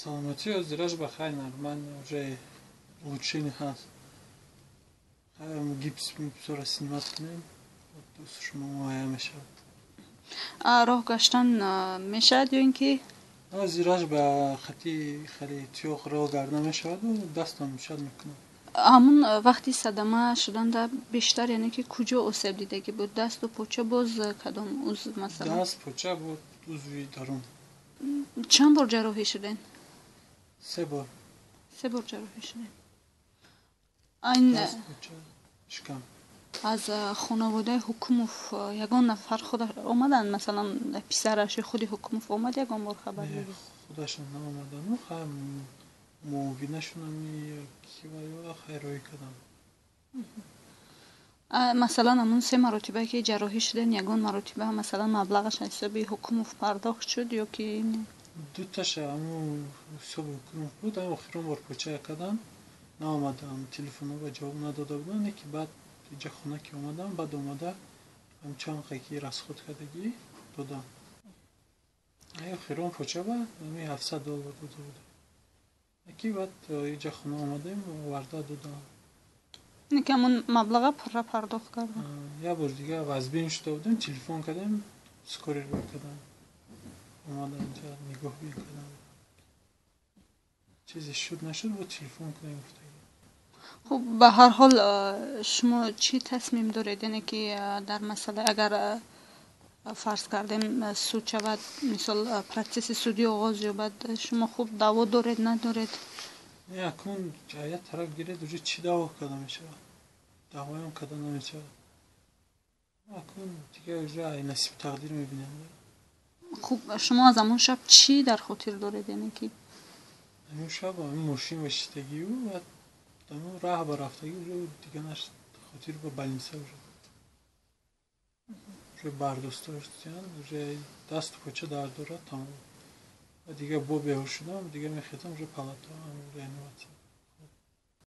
Саломатӣ ҳозираш ба хайр, нормально, уже улучшение ҳаст. Гипс мипсора снимать кунем, шумо муайян мешавад. Роҳ гаштан мешавад ё ин ки? Ҳозираш ба хати хеле тиёқ роҳ гарда мешаваду дастам шад мекунам. Ҳамун вақти садама шуданда бештар, яъне ки куҷо осеб дидагӣ буд? Дасту поча, боз кадом узв, масалан? Даст, поча буд, узви дарун. Чанд бор ҷарроҳӣ шуден? Се бор. Се бор ҷарроҳӣ шуден. Даст, поча, шикам. Аз хонаводаи Ҳукумов ягон нафар худ омаданд, масалан, писараш ё худи Ҳукумов омад ягон бор, хабар? Худашон наомадану, хай, муовинашонами киваё хайроӣ кардам. Масалан, ҳамун се маротиба ки ҷарроҳӣ шуден, ягон маротиба, масалан, маблағаш аз ҳисоби Ҳукумов пардохт шуд ё ки? Дуташа ҳамун ҳисоби Ҳукумов буд. Ам охирон бор поча кардам, наомадам, телефонҳо ҷавоб надода будам, ки баъд иҷа хона ки омадам, баъд омада чанд ки расход кардагӣ додам. Охирон почаба ами 700 доллар дода будам, ки баъд иҷа хона омадем, оварда додам. Ки ҳамун маблаға пурра пардохт кардам. Як бор дига вазбин шуда будем, телефон кардем, скорый рӯй кардам, омада инҷа нигоҳ бин кардам. Чизе шуд, нашуд, бо телефон кунем гуфтагӣ. Хуб, ба ҳар ҳол, шумо чӣ тасмим доред, яъне ки дар масъала, агар, фарз кардем, суд шавад, мисол, процесси судӣ оғоз ёбад, шумо хуб даъво доред, надоред? Не, акнун як тараф гиред, уже чӣ даъво карда мешавад? Даъвоям карда намешавад. Акнун дига уже ай насиб тақдир мебинем. Хуб, шумо аз ҳамон шаб чӣ дар хотир доред, яъне ки? Ҳамин шаб ҳамин мошин вешистагию, баъд ҳамин раҳ ба рафтагӣ, уже дига наш хотир ба больница, уже бардошташтиян, уже дасту поча дард дорад, тамом. Дига бо беҳуш шудам, дига мехезам, уже палата, реанимация.